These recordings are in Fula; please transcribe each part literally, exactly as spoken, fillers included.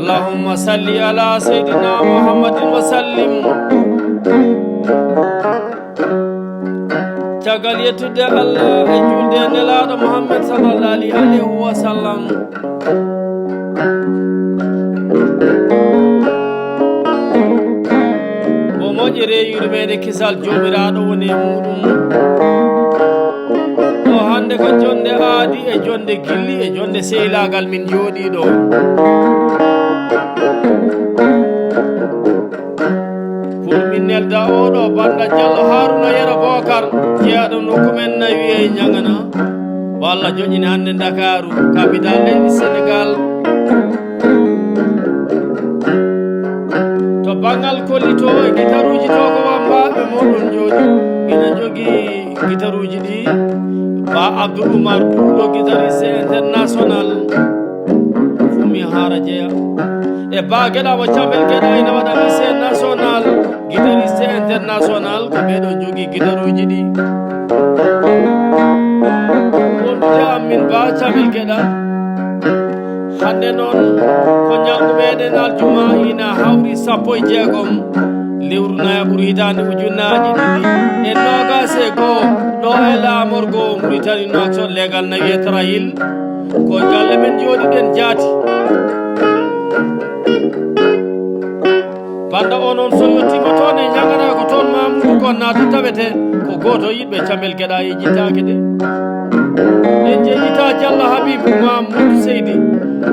Allahumma salli ala sayyidina Muhammadin wa sallim. Caggal yettude Allah e julde e Nelaaɗo Muhammad sallallahu alayhi wa sallam. Mo moƴƴere yurmeende kisal Joomiraaɗo woni e muuɗum. Ɗo hannde ko jonde aadi e jonde gilli e jonde seylaagal min njooɗii ɗo. Pour min nelda oɗo banda Jallo Haruna Yero Bokar, jeyaɗo nokku men na wiye Ñagana. Walla joƴƴini hannde Ndakaaru, capital leydi Senegal. To banngal kollito e gitaruuji to ko wamba ɓe moɗon jooɗi. Ina jogii gitaruuji ɗi. Ba Abdou Oumar Duuɗo, guitariste international. Fumi Hara jeya. E Ba Geɗa mo Camel Geɗa ina waɗa lycée national, guitariste international, ko ɓeɗo jogii gitaruuji ɗi. Wondude am min Ba Camel Geɗa. Hannde noon ko ñalngu meɗen aljuma ina hawri sappo e jeegom lewru nayaɓuru hitaande ujunnaaji ɗiɗi e noogaas e goo ɗo e laamorgo Muritani Nouakchott leegal nawi e Trahil. Ko galle men jooɗiɗen jaati. Banda o noon so yettiima toon e Ñagana ko toon Mamoudou Kone naata tawete ko gooto yiɗɓe Camel Geɗa yejjitaake de. En jejjita Jallo Habibu Mamoudou Seydi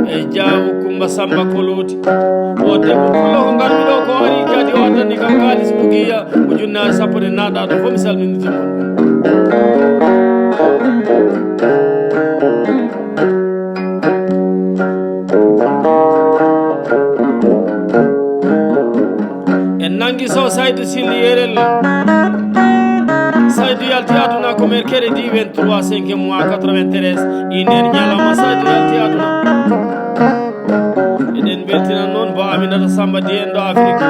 e Jaawo Kumba Samba Koloti. O debbo pullo ko ngarmi ɗo ko ari kadi o addani kam kaalis bugiya ujunnaaji sappo ɗe naɗɗa ɗo fof mi salminiti mon. En nangi so Saydu Silli Yerel. Saydu yalti aduna ko mercredi vingt-trois cinquième mois quatre-vingt-treize, iner ñalawma Saydu yalti aduna. Eɗen beltina noon Bo Aminata Samba Dieng ɗo Afrique.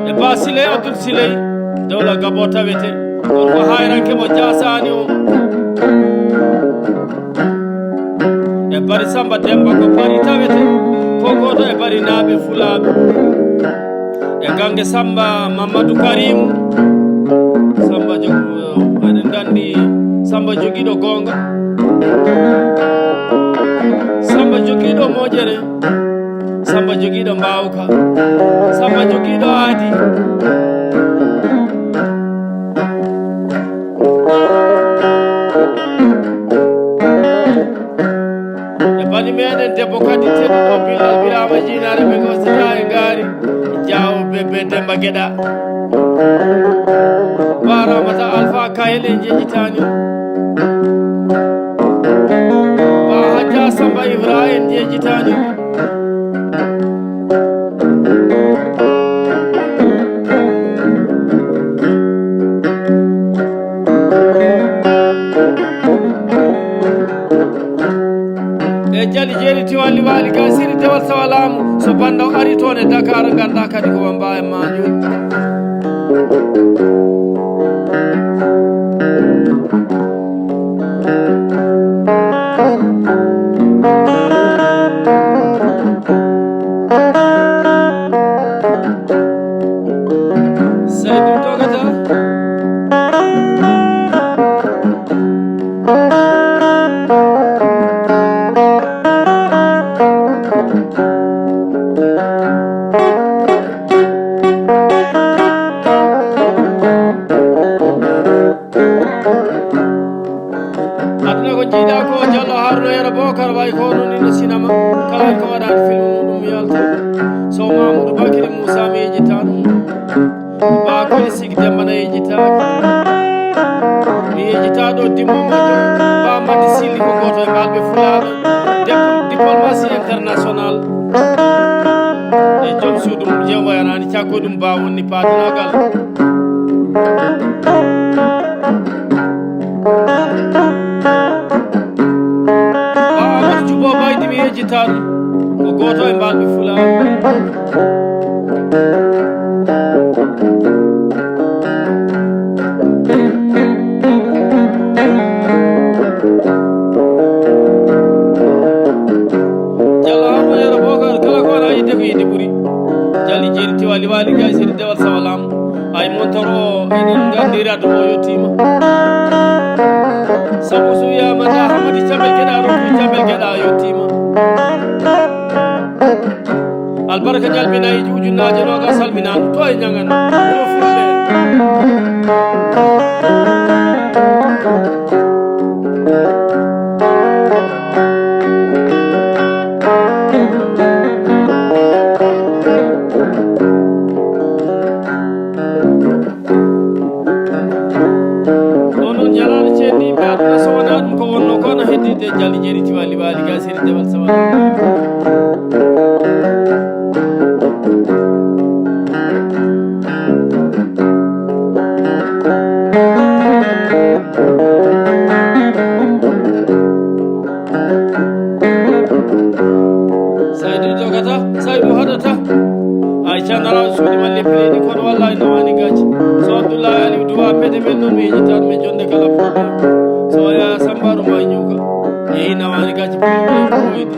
E Ba Siley Abdoul Siley, dowla Gabo tawete. Gorko hayranke mo jasaani o. E Bari Samba Demba ko Bari tawete. Ko gooto e Bari naaɓe Fulaaɓe. E Gange Samba Mamadou Karim. Samba jogo, eɗen nganndi Samba jogiiɗo goonga. Samba jogiiɗo moƴƴere. Samba jogiiɗo mbaawka. Samba jogiiɗo aadi. E bani meɗen debbo kadi tedduɗo Bilal Birama Jinaare ɓe gosata e ngaari. Jaawo bebbe Demba Geɗa. Ba Ramata Alpha Kayel en jejjitaani. Ba Hajja Samba Ibra en jejjitaani. E jali jeeri tiwali wali ga siri dewal sawa laamu. So banda o ari toon e Dakar, ganda kadi ko wamba e majum. Saydu togata. Aduna ko jiiɗa ko Jallo Haruna Yero Bokar way ko noon ina sinama. Kala ko waɗaani film muɗum yalta. So Mamoudou Bakary Moussa mi yejjita ɗum. Ba Koli Sigi Demba na yejjitaaki. Mi yejjita ɗo Dimmo Majo. Ba Madi Sili ko gooto e mbalɓe Fulaaɓe. Dep-, diplomatie international. E joom suudu mum jewmo yanaani caggo ɗum ba wonni paatanagal. Ba Amadou Cubo Baydi mi yejjita ɗum. Ko gooto e mbalɓe Fulaaɓe. Jallo Ali Gaye Seydi Dewal Sawalaam, ay montoro, eɗen nganndi rado o yottiima. Sabu so wiyaama nda Hamadi Cabel Geɗa, rokku Cabel Geɗa yottiima. Albarka jalbinaayi ujunnaaje noogas salminaandu to e ñaŋana. Wuro Fulɓe. Onon ñalaɗo ceerniiɓe aduna, so wonaa ɗum ko wonno kono heddiɓe Jali Jeeri Tiwali Waali Gasiri Dewal Sawal. Saydu jogata, Saydu haɗata. Ay canara suuɗi ma leppi leydi kono wallahi nawani gaci. So Abdullahi Aliou Duwa pete men noon mi yejitaɗo mi jonde kala pulɓe. So Yaya Sambaaru ma ñuuka. Yehi nawani gaci pulɓe ko waydi.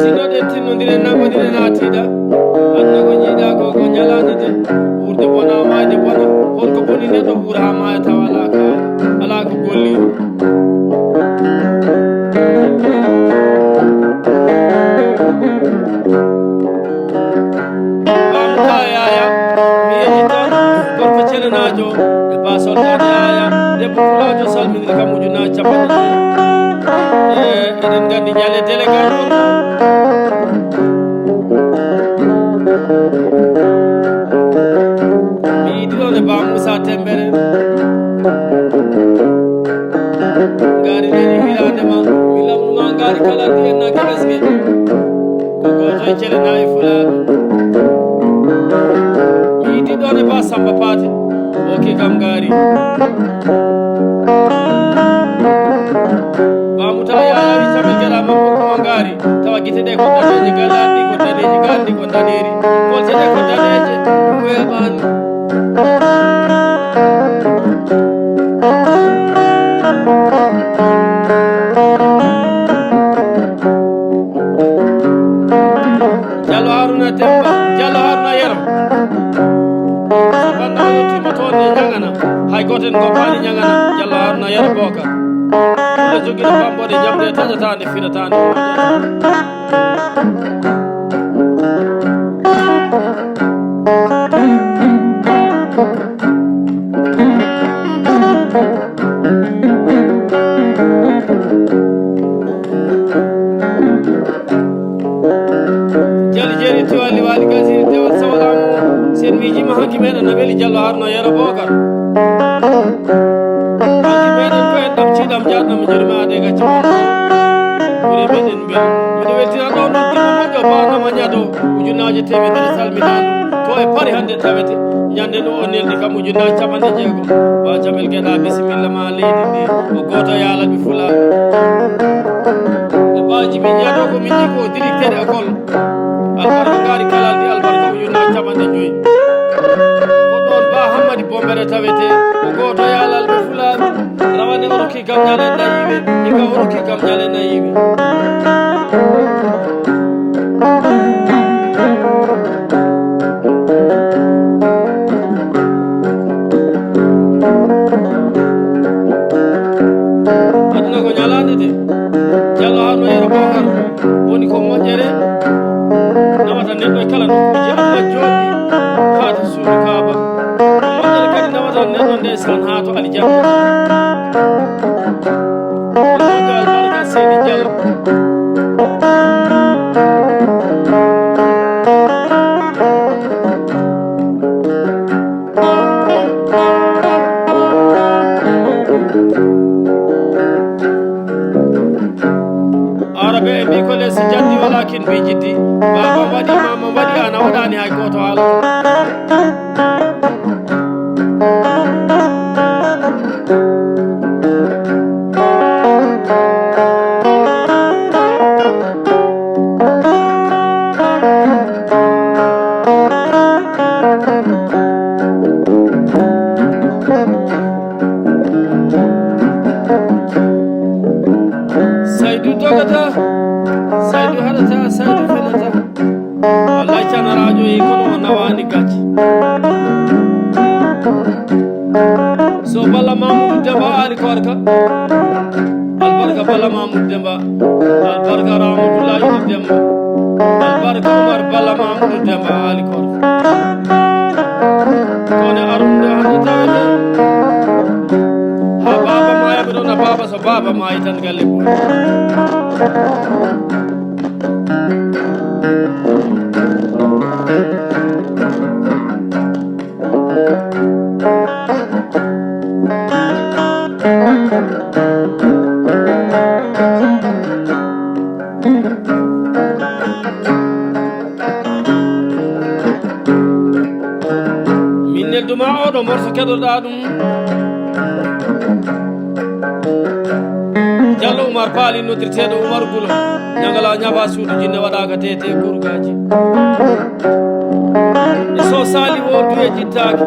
Tinnoɗen, tinnondiren, nangondiren haa tiiɗa. Annda ko jiiɗa ko, ko ñalaande de. Wuurde bona, maayde bona. Holko boni neɗɗo wuura haa maaya tawa alaa ka, alaa ko golli. Bamta Yaya, mi yejjitan gorko cenenaajo e ba soldat Yaya, debbo pulaajo salminiri kam ujunnaaji capanɗe joyi. E, eɗen nganndi ñande délégué noon. Mi yiɗi ɗon e ba Moussa Tembere. Ngaari nani hiraande ma, mi lamnu ma ngaari kala ndi en nangi ɓesnge. Ko gooto e cele nayi fulaaɓe. Mi yiɗi ɗon e ba Samba Paate, okki kam ngaari. Ba Mouta Yaya wi Caɓel Geɗa Mambo ko ngaari. Tawa gite ɗe ko daneeje, galle an ɗi ko daneeji, galle an ɗi ko daneeri. Kolte ɗe ko daneeje, ɗum weeɓaani. Jallo Haruna Demba, Jallo Haruna Yero. So bannda o yettiima toon e ñaŋana, hay gooto en ngoppaani ñaŋana, Jallo Haruna Yero Bookar. Ɗum ne jogii bamboɗe jamɗe taƴataande, firataande. Jali jeeri tiwali wali gasiri dewal sawalamu. Sen miijima hanki meɗen na weli Jallo Haruna Yero Bookar. Hanki meɗen ko en ɗam ciɗam jaɗɗam jurmaade gacce. Ɓure meɗen mbeli. Miɗo weltina ɗo noon ɗimo moƴƴo ba Nama Ñado. Ujunnaaje teemedere salminaandu. To e Paris hannde tawete. Ñande ɗo o neldi kam ujunnaaje capanɗe jeego. Ba Jamel Geɗa bisimilla ma leydi ndi. Ko gooto yaalal ɓe fulaaɓe. E Ba Jibi Ñado ko min ni ko directeur école. Albarka ngaari kalal ndi albarka ujunnaaje capanɗe joyi. Ko ɗoon Ba Hammadi Bombere tawete. Ko gooto yaalal ɓe fulaaɓe. Rawane o rokki kam ñale nayiiɓe, hikka o rokki kam ñale nayiiɓe. Aduna ko ñalaande de. Jallo Haruna Yero Bookar woni ko moƴƴere nawata neɗɗo e kala nokkuuji aduna jooɗi haa to suudu Kaaba. Ko moƴƴere kadi nawata neɗɗo ndeysaan haa to aljanna. Ko moƴƴo albarka Seydi Jallo. Kin mbi jiddi, baaba waɗi, maama waɗi, an a waɗaani hay gooto haala. Saydu dogata, Saydu haɗata, Saydu fenata. Wallahi canaraajo e kono o nawaani gacce. So Balla Mamudu Demba Ali Korka. Albarka Balla Mamudu Demba. Albarka Ramatullahi Demba. Albarka Umar Balla Mamudu Demba Ali Korka. Kono arunde hande tawete. Ha baaba maayi ɓe ɗon, ha baaba, so baaba maayi tan galle buy. Min nelduma oɗo morso keɗoɗa ɗum. Jallo Umar Paali noddirteeɗo Umar Gulo, ñagala ñafa suudu jinne waɗaaka tete gurgaaji. E so saali wo duye jittaaki.